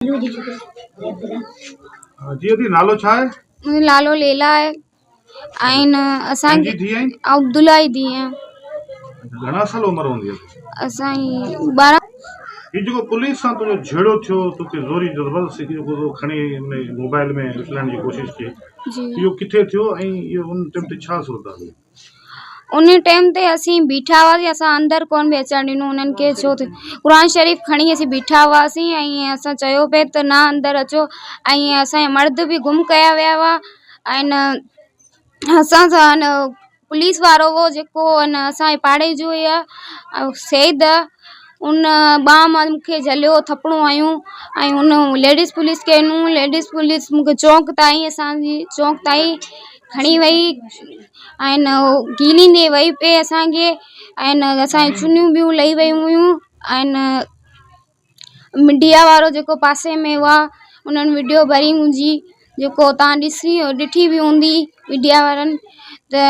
جي ادي نالو ڇا آهي؟ منهنجو نالو ليلا آهي ۽ اسان ڪنهن جي ڌيء آهين؟ عبدالله جي ڌيء آهيان. گهڻا سال عمر هوندي اسان جي 12. هي جيڪو پوليس سان تنهنجو جهيڙو ٿيو توکي زوري زبردستي جيڪو تو کڻي ان موبائل ۾ اڇلائڻ جي ڪوشش ڪئي جي اهو ڪٿي ٿيو ۽ اهو ان ٽيم تي ڇا صورتحال هئي؟ ان ٽيم تي اسين بيٺا هئاسين اسان اندر ڪونه پئي اچڻ ڏنو انهن کي ڇو ته قرآن شريف کڻي اسين بيٺا هئاسين ۽ اسان چيو پئي ته نه اندر اچو ۽ اسان جا مرد به گم ڪيا ويا هئا ۽ اسان سان پوليس وارو هو جيڪو ان اسان جي پاڙي جو ئي آهي سيد ان ٻانهن مان مون کي جهليو ٿپڙون هنيون ۽ ان ليڊيز پوليس کي ڏنو ليڊيز پوليس مون کي چونڪ تائين اسان جي چونڪ تائين کڻي وئي ۽ نه گهليندي وئي پئي اسان کي ۽ نه اسان جون چنيون ٻيون لهي ويون هيون ۽ نه ميڊيا وارو جيڪو پاسي ۾ هئا انهن وڊيو ڀري منهنجي جيڪو توهان ڏسي ڏٺي به هوندي ميڊيا وارن ته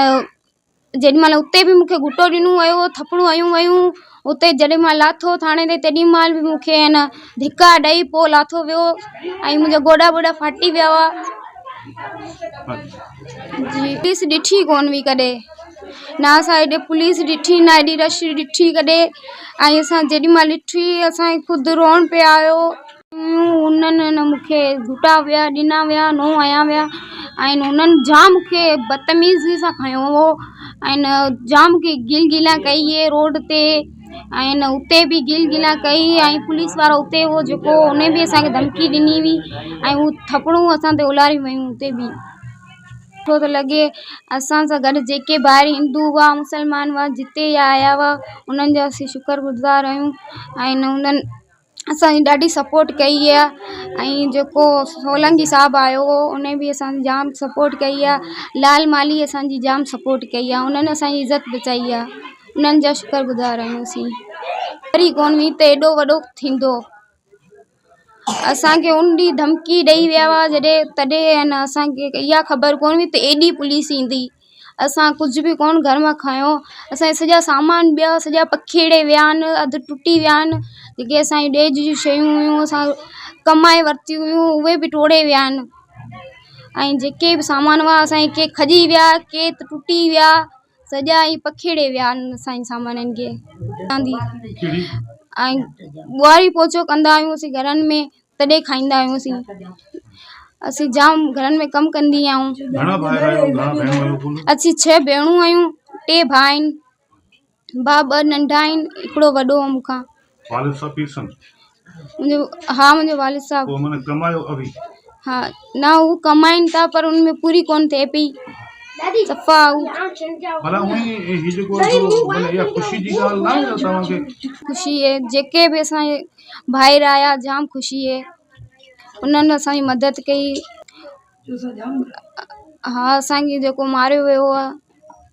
جيڏي مهل اتي به مون کي گهٽو ڏنو ويو ٿپڙون هنيون ويون اتي جڏهن مان لاٿو ٿاڻي تي تيڏي مهل به مون کي آهي نه ڌڪا ڏئي پوءِ لاٿو ويو ۽ منهنجا گوڏا ووڏا ڦاٽي ويا هئا جي پوليس ڏٺي ڪونه هئي ڪڏهن نه اسان ايڏي پوليس ڏٺي نه ايڏي رش ڏٺي ڪڏهن ۽ اسان جيڏي مهل ڏٺي اسان کي خود روئڻ پئي آيو انهن مون کي گهٽا ويا ڏنا ويا نو هنيا ويا ۽ انهن جام مون کي بدتميزي سان کنيو هو ۽ جام مون کي گل گلا ڪئي اهي روڊ تي ۽ اتي به گل گلا ڪئي ۽ پوليس وارو اتي هو جيڪو ان به اسان کي ڌمڪي ڏني هئي ۽ هو ٿپڙون اسان تي الاري ويون اتي به سٺو ٿو لڳي اسان سان گڏ جيڪي ڀائر هندو هئا مسلمان هئا جتي جا آيا هئا انهن جا اسين شڪر گذار آهيون ۽ انهن اسان جي ڏاڍي سپورٽ ڪئي آهي ۽ جيڪو سولنگي صاحب آيو هو ان به اسان جي جام سپورٽ ڪئي آهي لال مالهي اسان جي جام سپورٽ ڪئي آهي انهن اسان جي عزت بچائي آهي انهن جا شڪر گذار آهيون اسين خبر ئي ڪونه هئي ته ايڏو وڏو ٿيندو اسان کي ان ڏينهن ڌمڪي ڏئي ويا هئا جڏهن تڏهن اسان کي اها خبر ڪونه هئي ته ايڏي پوليس ايندي اسان ڪجهه به ڪونه گهر مان کنيو اسان جا سڄا سامان ٻيا سڄا پکيڙي ويا آهن اڌ ٽٽي ويا آهن جيڪي اسان جون ڏيج جون شيون هيون اسان ڪمائي ورتيون هيون اهي به ٽوڙي ويا آهن ۽ جيڪي به سامان هئا اسان جا ڪي کڄي ويا ڪي ٽٽي ويا سڄا ئي پکيڙي ويا آهن اسان جي سامانن کي ۽ ٻهاري پوچو ڪندا آهيون اسين گهرن ۾ تڏهن کائيندا آهيون اسين اسين جام گهرن ۾ ڪم ڪندي آهيون گهڻا ڀائر آهيو گهڻا ڀيڻون آهيو ڪل؟ اسين ڇهه ڀيڻون آهيون ٽي ڀاء آهن ڀاء ٻه ننڍا آهن هڪڙو وڏو آهي مون کان والد صاحب پيرسن منهنجو ها منهنجو والد صاحب پوء معنيٰ ڪمايو اوهين ها نه هو ڪمائين ٿا پر ان ۾ پوري ڪونه ٿئي پئي صفا هو ڀلا هونئن ئي هي جيڪو آهي سو معنيٰ اها خوشي جي ڳالهه ناهي ته توهان کي خوشي آهي جيڪي به اسان جي ڀائر آيا جام خوشي آهي انهن اسان جي مدد ڪئي ها اسان کي جيڪو ماريو ويو آهي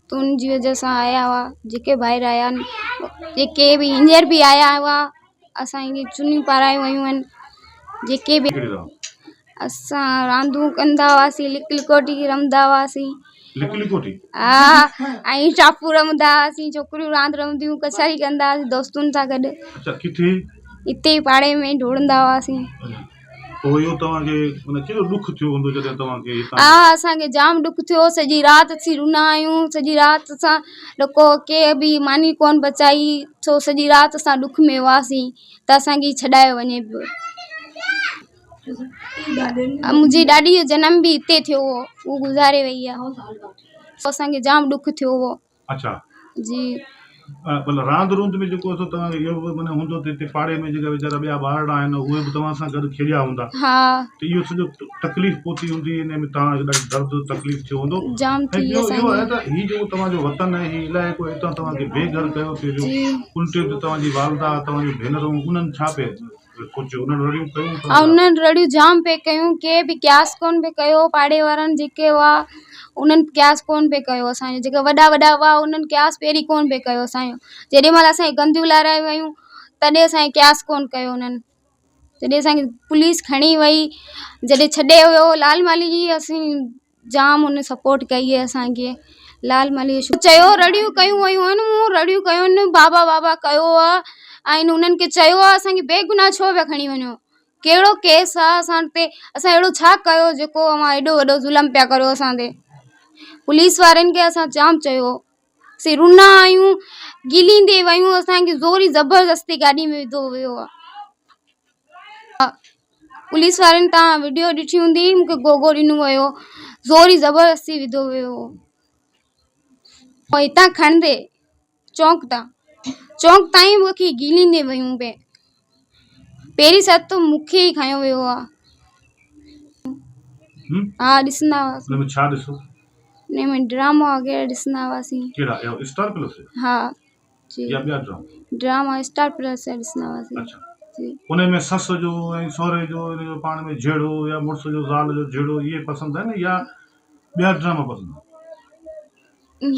ته ان جي وجهه سان آيا هئا جيڪي ڀائر آيا آهن جيڪي به هينئر به آيا هئا اسان کي چنيون پارايون ويون آهن جيڪي به اسان راندون ڪندا هئاسين لڪ لڪوٽي رمندا هئاسين لڪ لڪوٽي ها ۽ ٽاپو رمندا هئاسين ڇوڪريون راند رمنديون ڪچهري ڪندا هئاسين دوستن سان گڏ اڇا ڪٿي اتي ئي پاڙي ۾ ڊوڙندا هئاسين پوء اهو توهان کي معنيٰ ڪيڏو ڏک ٿيو هوندو جڏهن توهان کي هتان ها اسان کي جام ڏک ٿيو سڄي رات اسين رنا آهيون سڄي رات اسان ڏکو ڪنهن به ماني ڪونه پچائي ڇو سڄي رات اسان ڏک ۾ هئاسين ته اسان کي ڇڏايو وڃي پيو منهنجي ڏاڏي جو جنم به هتي ٿيو هو هو گذاري وئي آهي اسان کي جام ڏک ٿيو هو اڇا جي ڀلا راند روند ۾ جيڪو سو توهان کي اهو به معنيٰ هوندو ته هتي پاڙي ۾ جيڪا ويچارا ٻيا ٻارڙا آهن اهي به توهان سان گڏ کيڏيا هوندا ها ته اهو سڄو تڪليف پهتي هوندي ان ۾ توهان کي ڏاڍو درد تڪليف ٿيو هوندو جام ۽ ٿي ٻيو اسان اهو آهي کي ته هي جيڪو توهان جو وطن آهي هي علائقو هتان توهان کي بي گهر ڪيو پيو ويو جي ان ٽيم تي توهان جي والده توهان جون ڀينرون انهن ڇا پئي سوچيو انهن رڙيون ڪيون ها انهن رڙيون جام پئي ڪيون ڪنهن به قياس ڪونه پئي ڪيو پاڙي وارن جيڪي هئا انهن قياس ڪونه پئي ڪيو اسان جو جيڪي وڏا وڏا هئا انهن قياس پهرين ڪونه پئي ڪيو اسان جو جيڏي مهل اسان جون گنديون لهرايون ويون تڏهن اسان جو قياس ڪونه ڪيو انهن جڏهن اسان کي پوليس کڻي وئي جڏهن ڇڏي ويو لال مالهي جي اسين جام ان سپورٽ ڪئي آهي اسان کي لال مالهي جو چيو رڙيون ڪيون ويون آهن مون رڙيون ڪيون آهن بابا بابا ڪيو آهي ۽ انهن کي چيو آهي اسان کي بيگناهه ڇو پيا کڻي وڃو. ڪهڙو ڪيس آهي اسان تي؟ اسان اهڙو ڇا ڪيو جيڪو اوهان ايڏو وڏو ظلم پيا ڪريو اسان تي؟ پوليس وارن کي اسان جام چيو، اسين رنا آهيون، گليندي ويون، اسان کي زوري زبردستي گاڏي ۾ وڌو ويو آهي. پوليس وارن تان وڊيو ڏٺي هوندي مون کي گوگو ڏنو ويو، زوري زبردستي وڌو ويو هو. پوء هتان کڻندي چونڪ تان چونڪ تائين مون کي گهليندي ويون پئي. پهرين سر ته مون کي ئي کنيو ويو آ. ها ڏسندا هئاسين. ان ۾ ڇا ڏسو؟ ان ۾ ڊرامو وغيره ڏسندا هئاسين. ڪهڙا اهو اسٽار پلس جو؟ ها جي. يا ٻيا ڊراما؟ ڊراما اسٽار پلس جا ڏسندا هئاسين. اڇا. جي. ان ۾ سس جو ۽ سهري جو ان جو پاڻ ۾ جهيڙو يا مڙس جو زال جو جهيڙو اهي پسند آهن يا ٻيا ڊراما پسند آهن؟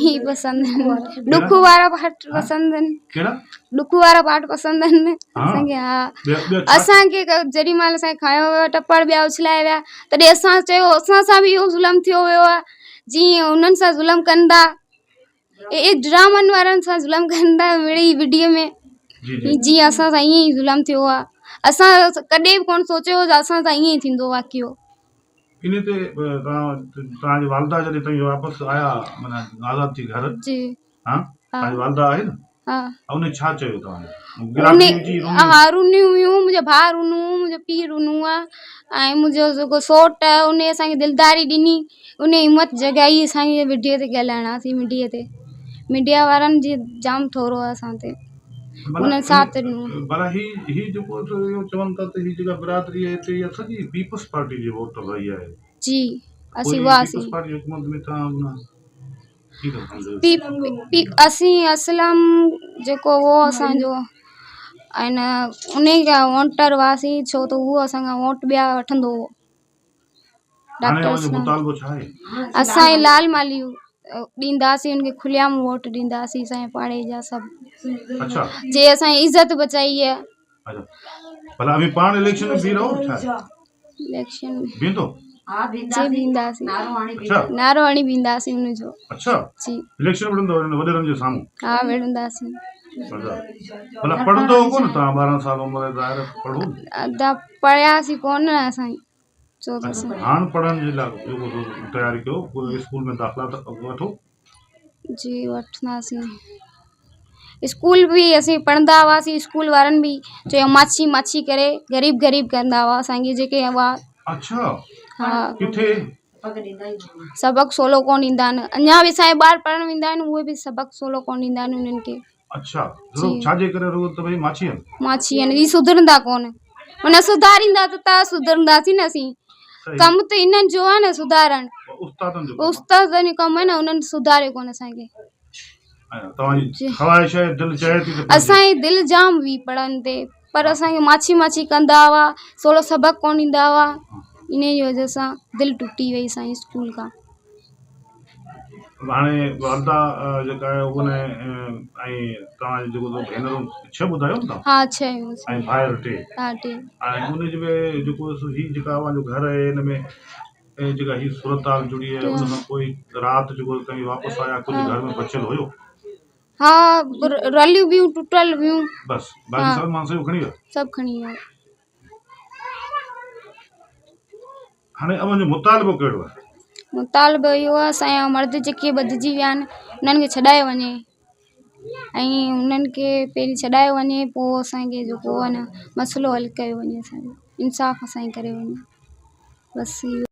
هي پسند آهن. ڏک وارا پارٽ پسند آهن. ڪهڙا؟ ڏک وارا پارٽ پسند آهن اسان کي. ها اسان کي جيڏي مهل اسان کي کنيو ويو، ٽپڙ ٻيا اڇلايا ويا، تڏهن اسان چيو اسان سان به اهو ظلم ٿيو ويو آهي جيئن انهن سان ظلم ڪن ٿا، اهي ڊرامن وارن سان ظلم ڪن ٿا مڙئي وڊيو ۾، جيئن اسان سان ائين ئي ظلم ٿيو آهي. اسان ڪڏهن به ڪونه سوچيو هو ته اسان سان ائين ئي ٿيندو واقعو. انهي تي توهان جي والده جڏهن توهين واپس آيا معنيٰ آزاد ٿي گهر، جي. ها توهان جي والده آهي نه؟ ها. ان ڇا چيو توهان کي؟ ها رنيون هيون، منهنجو ڀاء رنو، منهنجو پيء رنو آ ۽ منهنجو جيڪو سوٽ آهي ان اسان کي دلداري ڏني، ان همت جڳائي اسان کي وڊيو تي ڳالهائڻاسين. ميڊيا تي ميڊيا وارن جي جام ٿورو آ اسان تي، انهن ساٿ ڏنو. ڀلا هي هي جيڪو اهو چون ٿا ته هي جيڪا برادري آهي هتي اها سڄي پيپلز پارٽي جي ووٽ رهي آهي. جي اسين هئاسين. پيپلز پارٽي حڪومت ۾ توهان پي پي اسين اسلم جيڪو هو اسانجو ۽ نه ان جا ووٽر هئاسين ڇو ته اهو اسان کان ووٽ ٻيا وٺندو هو. هاڻي اوهان جو مطالبو ڇا آهي؟ اسان لال مالي ڏينداسين ان کي کلي عام ووٽ ڏينداسين اسان جي پاڙي جا سڀ. اڇا. جي اسان جي عزت بچائي آهي. اڇا ڀلا اوهين پاڻ اليڪشن ۾ بيهي رهو ڇا؟ اليڪشن ۾ بيهندو؟ جي بيهنداسين. اڇا. نعرو هڻي بيهنداسين ان جو. اڇا. جي. اليڪشن وڙهندو انهن وڏيرن جي سامهون؟ ها وڙهنداسين. اڇا ڀلا پڙهندو ڪونه توهان 12 سال عمر ظاهر پڙهو. ادا پڙهياسين ڪونه اسان. چئو ته سهي. هاڻ پڙهڻ جي لاء جيڪو سو تياري ڪيو، ڪو اسڪول ۾ داخلا ته وٺو. جي وٺنداسين. اسڪول به اسين پڙهندا هئاسين، اسڪول وارن به چيو ماڇي ماڇي ڪري غريب غريب ڪندا هئا اسان کي جيڪي هئا. اڇا ها. ڪٿي؟ سبق سولو ڪونه ڏيندا آهن. اڃا به اسان جا ٻار پڙهڻ ويندا آهن اهي به سبق سولو ڪونه ڏيندا آهن انهن کي. اڇا رڳو ڇا جي ڪري رڳو ته ڀئي ماڇي آهن. ماڇي آهن هي سڌرندا ڪونه. معنيٰ سڌاريندا ته ته سڌرنداسين نه اسين. ڪم ته انهن جو آهي نه سڌارڻ. استادن جو ڪم آهي. استادن جو ڪم آهي نه انهن سڌاريو ڪونه اسان کي. توهان جي خواهش آهي دل چاهي ٿي ته پڙهجي. اسان جي دل جام هئي پڙهڻ تي پر اسان کي ماڇي ماڇي ڪندا هئا، سولو سبق ڪونه ڏيندا هئا، انهي جي وجه سان دل ٽٽي وئي اسان جي اسڪول کان. هاڻي والده جيڪا آهي ان ۽ توهان جي جيڪو ڀينرون ڇهه ٻڌايو نه توهان؟ ها ڇهه آهيون اسين. ۽ ڀائر ٽي. ها ٽي. ۽ ان جي ۾ جيڪو هي جيڪا اوهان جو گهر آهي ان ۾ جيڪا هي صورتحال جڙي آهي ان کان پوء رات جيڪو توهين واپس آيا ڪجهه گهر ۾ بچيل هيو؟ ها رليون ٻيون ٽٽل هيون. بس باقي سڀ مان سڄو کڻي ويا؟ سڀ کڻي ويا. هاڻي اوهان جو مطالبو ڪهڙو آهي؟ مطالبو اهو آهي اسان جا مرد جيڪي ٻڌجي ويا آهن انهن کي ڇڏايو وڃي ۽ انهن کي پهرين ڇڏايو وڃي پوءِ اسان کي جيڪو آهي نه مسئلو حل ڪيو وڃي اسان جو انصاف اسان جو ڪري وڃي بس اهو.